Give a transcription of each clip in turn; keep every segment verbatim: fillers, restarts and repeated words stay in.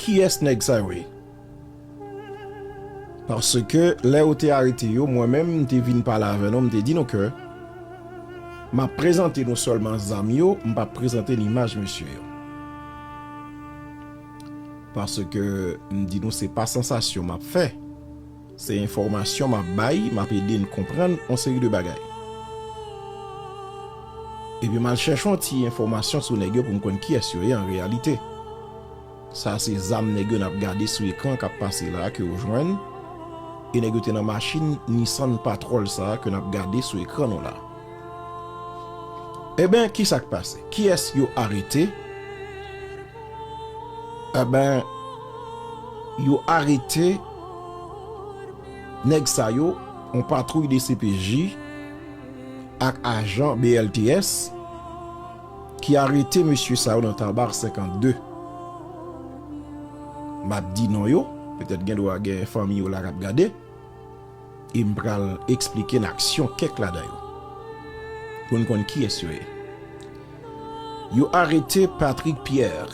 Kiyès nèg sa yo ye? Paske lè yo te arete yo, mwen menm, m te vin pale avè nou, m te di nou ke m ap prezante nou sèlman zam yo, m p ap prezante n imaj mesye yo. Paske m di nou se pa sansasyon m ap fè, se enfòmasyon m ap bay, m ap ede n konprann yon seri de bagay. Epi m al chèche yon ti enfòmasyon sou nèg yo pou m konn kiyès yo ye an reyalite. Sa se zam nèg yo n ap gade sou ekran k ap pase la a ke yo jwenn. E nèg yo te nan machin Nissan Patrol sa a ke n ap gade sou ekran nou la. Eben, ki sa k pase? Kiyès yo arete? Eben, yo arete nèg sa yo, yon patwouy D C P J ak ajan B L T S ki arete mesye sa yo nan Tabar senkannde. M ap di non yo, petèt gen dwa gen fanmi yo la k ap gade, e m pral eksplike n aksyon kèk ladan yo, pou n konn kiyès yo ye. Yo arete Patrick Pierre,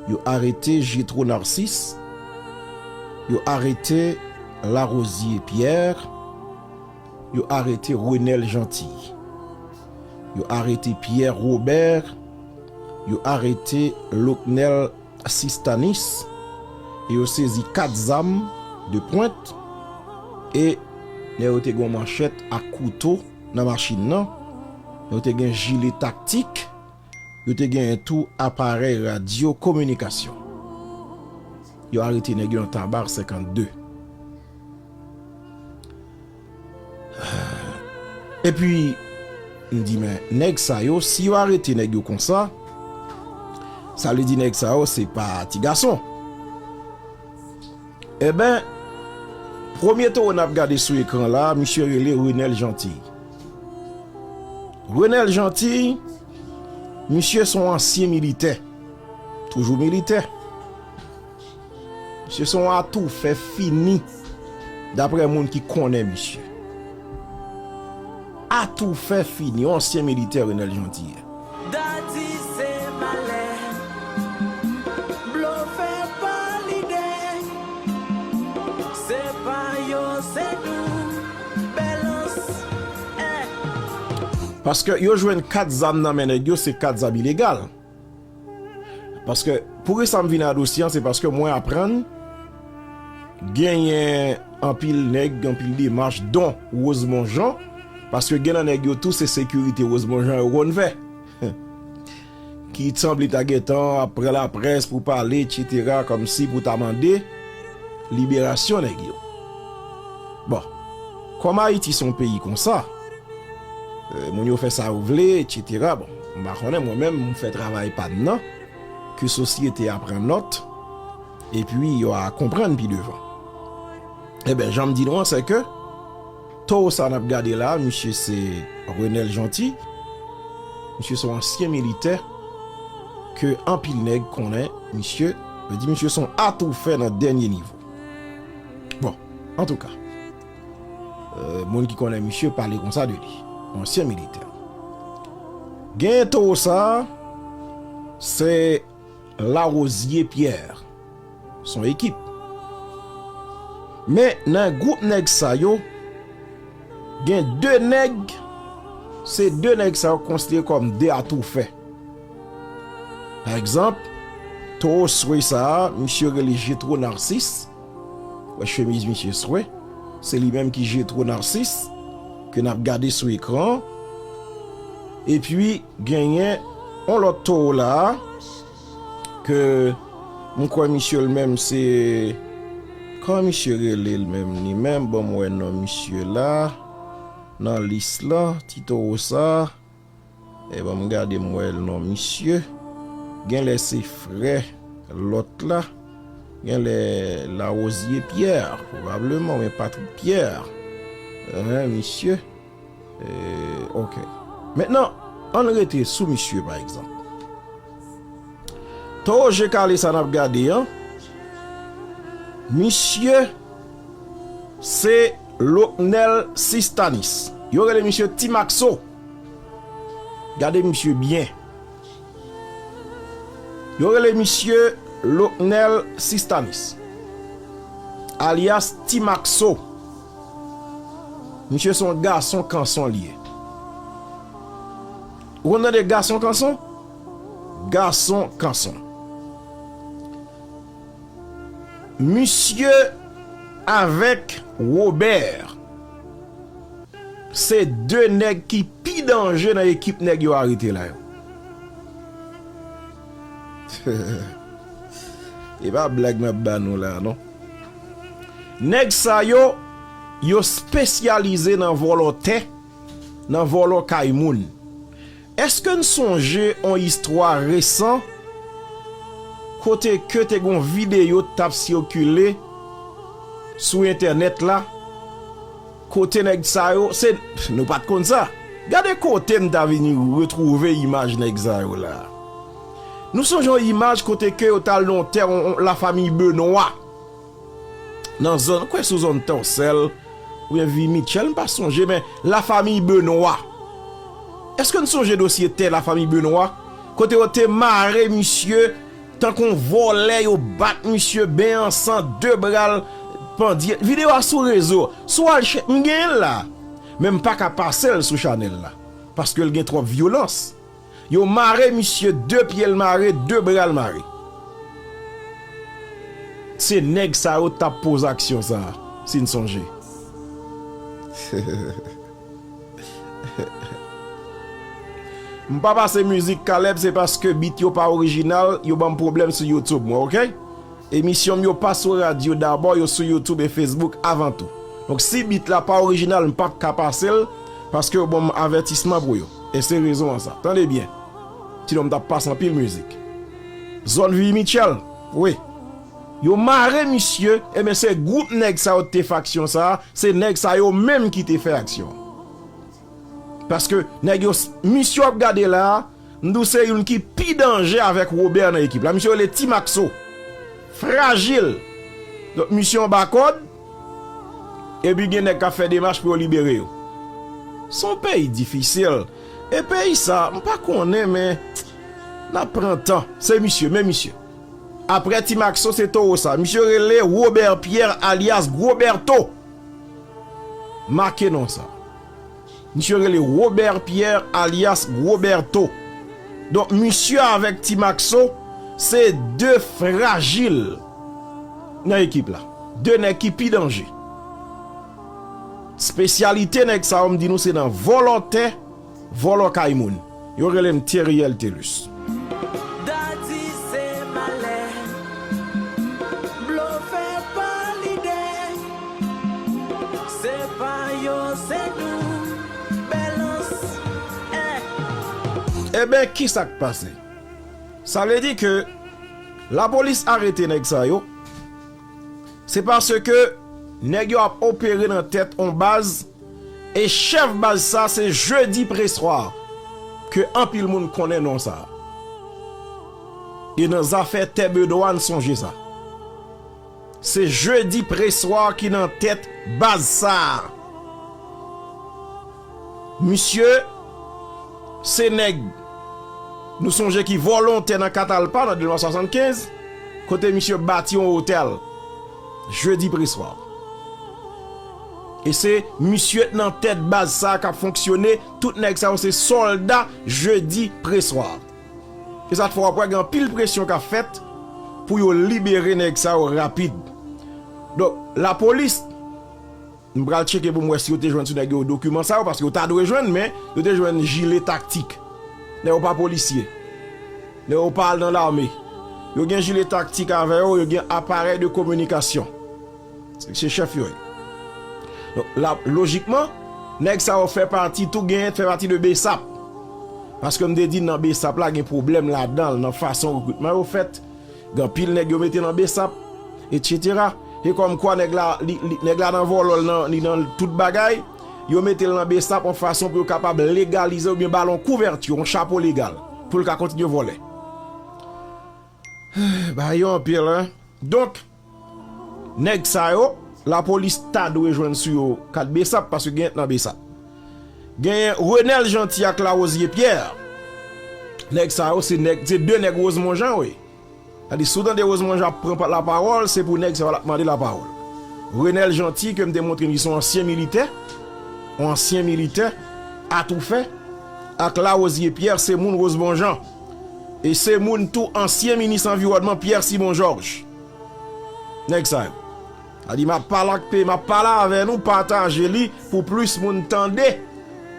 yo arete Jetro Narcisse, yo arete Larosier Pierre, yo arete Renel Jeanty, yo arete Pierre Robert, yo arete Locnel Sistanis, e yo sezi kat zam de pwent, e nèg yo te gen yon manchèt ak kouto nan machin nan, yo te gen jile taktik, yo te genyen tou aparèy radyo kominikasyon. Yo arete nèg yo nan Tabar senkannde. Epi, m di, men, nèg sa yo, si yo arete nèg yo konsa, sa vle di nèg sa yo, se pa ti gason. Eben, premye towo n ap gade sou ekran la, misye rele Renel Jeanty. Renel Jeanty, misye se yon ansyen militè. Toujou militè. Misye se yon atoufè fini, daprè moun ki konnen misye. Atoufè fini, yon ansyen militè Renel Jeanty ye. Dadi se malè, blofè pa lide, se pa yo, se nou, bèlans, eh. Paske yo jwenn kat zam nan men nèg yo, se kat zam ilegal. Paske, poukisa m vin a dosye an, se paske mwen aprann genyen anpil nèg, anpil demach, don Rosemond Jean, paske gen nan nèg yo tou, se sekirite Rosemond Jean yo konn fè. Ki sanble ta gentan ap pran laprès pou pale, etsetera, kòmsi pou ta mande liberasyon nèg yo. Bon, kòm Ayiti se yon peyi konsa, eh, moun yo fè sa yo vle, etsetera. Bon, m pa konnen, mwen menm, m fè travay pa m nan, ke sosyete a pran nòt, epi yo a konprann pi devan. Eben, jan m di nou an, se ke towo sa n ap gade la, misye se Renel Jeanty, misye se yon ansyen militè ke anpil nèg konnen misye, yo di misye se yon atoufè nan dènye nivo. Bon, antouka, euh, moun ki konnen misye pale konsa de li, ansyen militè. Genyen towo sa, se Larosier Pierre. Se yon ekip. Men nan gwoup nèg sa yo, gen de nèg, se de nèg sa yo konsidere kòm de atoufè. Pa egzanp, towo swe sa a, misye rele Jetro Narcisse. Wè chemiz misye swe. Se li menm ki Jetro Narcisse, ke n ap gade sou ekran an. Epi, genyen yon lòt towo la a, ke m kwè misye l menm se, kòman misye rele l menm, li menm, ban m wè non misye la, nan lis lan, ti towo sa. E ban m gade m wè non misye. Genlè se frè lòt la. Genlè Larosier Pierre, pwobableman, oubyen Patrick Pierre. Hein, misye. E, ok. Mentnan, ann rete sou misye, pa egzanp. Towo je kale sa n ap gade an, misye se Locnel Sistanis. Yo rele misye Ti Maxo. Gade misye byen. Yo rele misye Locnel Sistanis, alyas Ti Maxo. Misye se yon gason kanson li ye. Ou konn tande gason kanson? Gason kanson. Misye avèk Robert se de nèg ki pi danje nan ekip nèg yo arete la yo. E pa blag m ap ba nou la, non. Nèg sa yo, yo espesyalize nan vòlò tè, nan vòlò kay moun. Èske n sonje yon istwa resan kote ke te gon videyo t ap sikile sou entènèt la, kote nèg sa yo, se, nou pa t konn sa. Gade kote m ta vini retwouve imaj nèg sa yo la. Nou sonje yon imaj kote ke yo t al nan yon tè, yon, yon, lafanmi Benoit. Nan zòn, kwè sou zòn Tòsèl, oubyen Viy Mitchèl, m pa sonje, men lafanmi Benoit. Èske n sonje dosye tè lafanmi Benoit? Kote yo te mare misye, tankou yon vòlè, yo bat misye, ben an san, de bra l pandye. Videyo a sou rezo. Si w al chè-, m genyen l la. Men m pa ka pase l sou chanèl la. Paske l gen twòp vyolans. Yo mare misye, de pye l mare, de bra l mare. Se nèg sa yo t ap poze aksyon sa a, si n sonje. M pa pase mizik Caleb, se paske beat yo pa orijinal, yo ban m pwoblèm sou YouTube mwen, oke? Emisyon m yo pa sou radyo dabò, yo sou YouTube e Facebook avan tou. Donk, si beat la pa orijinal, m p ap ka pase l, paske yo ban m avètisman pou yo. E se rezon an sa. Tande byen. Ti nonm t ap pase anpil mizik. Zòn Viy Mitchèl, wi. Yo mare misye, ebyen se gwoup nèg sa yo te fè aksyon sa a, se nèg sa yo menm ki te fè aksyon. Paske nèg yo, misye w ap gade la a, m di w se youn ki pi danje avèk Robert nan ekip la. Misye rele Ti Maxo. Frajil. Donk, misye anba kòd. Epi gen nèg k ap fè demach pou yo libere yo. Se yon peyi difisil. E peyi sa, m pa konnen, men n ap pran tan. Se misye, men misye. Apre Ti Maxo, se towo sa. Misye rele Robert Pierre alyas Gwoberto. Make non sa. Misye rele Robert Pierre alyas Gwoberto. Donk, misye avèk Ti Maxo, se de frajil nan ekip la. De nèg ki pi danje. Espesyalite nèg sa yo, m di nou, se nan vòlò tè, vòlò kay moun. Yo rele m Theriel Thelus. Daddy se malè, blofè pa lidè, se pa yo, se nou, bèlans, eh. Eben, kisa k pase? Sa vle di ke lapolis arete nèg sa yo, se paske nèg yo ap opere nan tèt on baz, e chèf baz sa se Jeudi Pressoir, ke anpil moun konnen non sa. E nan zafè tè Bedowa, n sonje sa. Se Jeudi Pressoir ki nan tèt baz sa a. Misye se nèg, nou sonje, ki volontè nan Katalpa nan Dèlma swasannkenz, kote misye bati yon otèl Jeudi Pressoir. E se misye nan tèt baz sa a k ap fonksyone, tout nèg sa yo se sòlda Jeudi Pressoir. E sa t fè w ap wè gen anpil presyon k ap fèt pou yo libere nèg sa yo rapid. Donk, lapolis, m pral tcheke pou m wè si yo te jwenn sou nèg yo dokiman sa yo, paske yo ta dwe jwenn, men yo te jwenn jile taktik. Nèg yo pa polisye. Nèg yo pa al nan lame. Yo gen jile taktik avè yo, yo gen aparèy de kominikasyon. Se, se chèf yo ye. Donk, la, lojikman, nèg sa yo fè pati tou, genyen fè pati de BSAP. Paske m te di nan BSAP la, gen pwoblèm ladan l, nan fason rekritman yo fèt. Gen anpil nèg yo mete nan BSAP, etsetera. E kòmkwa nèg la, li, li, nèg la nan vòlò l, nan, li nan tout bagay. Yo mete l nan BSAP yon fason pou yo kapab legalize oubyen ba l yon kouvèti, yon chapo legal, pou l ka kontinye vòlè. Bagay yo anpil, en. Donk, nèg sa yo, lapolis ta dwe jwenn sou yo kat BSAP, paske genyen nan BSAP. Genyen Renel Jeanty ak Larosier Pierre. Nèg sa yo, se nèg, se de nèg Rosemond Jean yo ye. Sa di, si w tande Rosemond Jean ap pran pa-, lapawòl, se pou nèg sa yo l ap mande lapawòl. Renel Jeanty, ke m te montre n, li se yon ansyen militè, yon ansyen militè, atoufè, ak Larosière Pierre, se moun Rosemond Jean. E se moun tou ansyen minis anviwònman Pierre Simon Georges. Nèg sa yo. Sa di, m ap pale ak pe-, m ap pale avè nou, pataje li pou plis moun tande,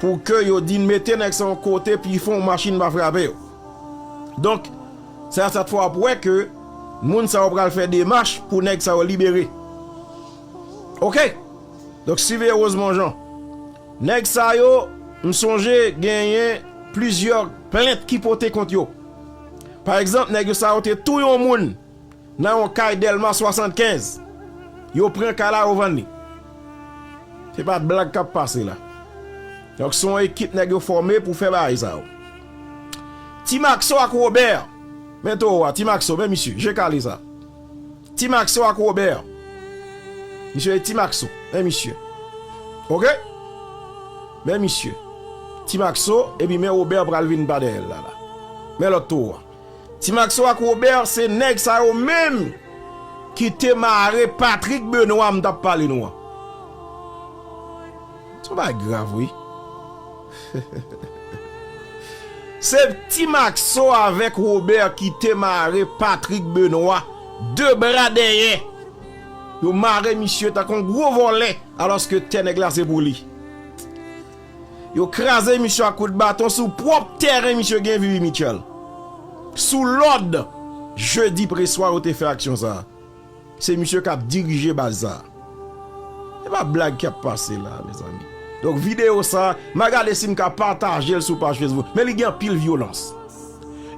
pou ke yo di n mete nèg sa yon kote, pi fon machin pa frape yo. Donk, se sa k fè w ap wè ke moun sa yo pral fè demach pou nèg sa yo libere. Oke? Donk, siveye Rosemond Jean. Nèg sa yo, m sonje genyen plizyè plent ki pote kont yo. Pa egzanp, nèg yo sa yo te touye yon moun nan yon kay Dèlma swasannkenz. Yo pran kay la, yo vann li. Se pa blag k ap pase la. Donk, se yon ekip nèg yo fòme pou fè bagay sa yo. Ti Maxo ak Robert. Men towo a, Ti Maxo, men misye, je kale sa. Ti Maxo ak Robert. Misye e Ti Maxo, men misye. Oke? Men misye. Ti Maxo, epi men Robert pral vin pa dèyè l la, la. Men lòt towo a. Ti Maxo ak Robert, se nèg sa yo menm ki te mare Patrick Benoît, m t ap pale nou an. Se yon bagay grav, wi. Se Ti Maxo avèk Robert ki te mare Patrick Benoît, de bra dèyè. Yo mare misye tankou yon gwo vòlè, alòske tè nèg la se pou li. Yo kraze misye ak kout baton sou pwòp tèren misye gen Vivi Mitchell. Sou lòd Jedi Preswa yo te fè aksyon sa a. Se misye k ap dirije baz sa a. Se pa blag k ap pase la, mezanmi. Donk, videyo sa a, m a gade si m ka pataje l sou paj Facebook. Men li gen anpil vyolans.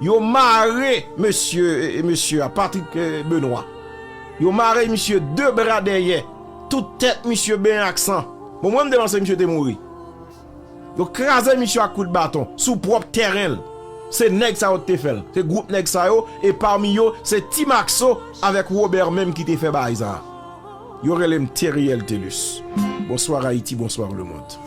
Yo mare mesye, e, e, mesye a, Patrick, e, Benoît. Yo mare misye de bra dèyè. Tout tèt misye benyen ak san. Bon, mwen, m te panse misye te mouri. Yo kraze misye ak kout baton sou pwòp tèren l. Se nèg sa yo te fè l. Se gwoup nèg sa yo, e pami yo, se Ti Maxo avèk Robert menm ki te fè bagay sa a. Yo rele m Theriel Thelus. Bonsoir Haïti, bonsoir le monde.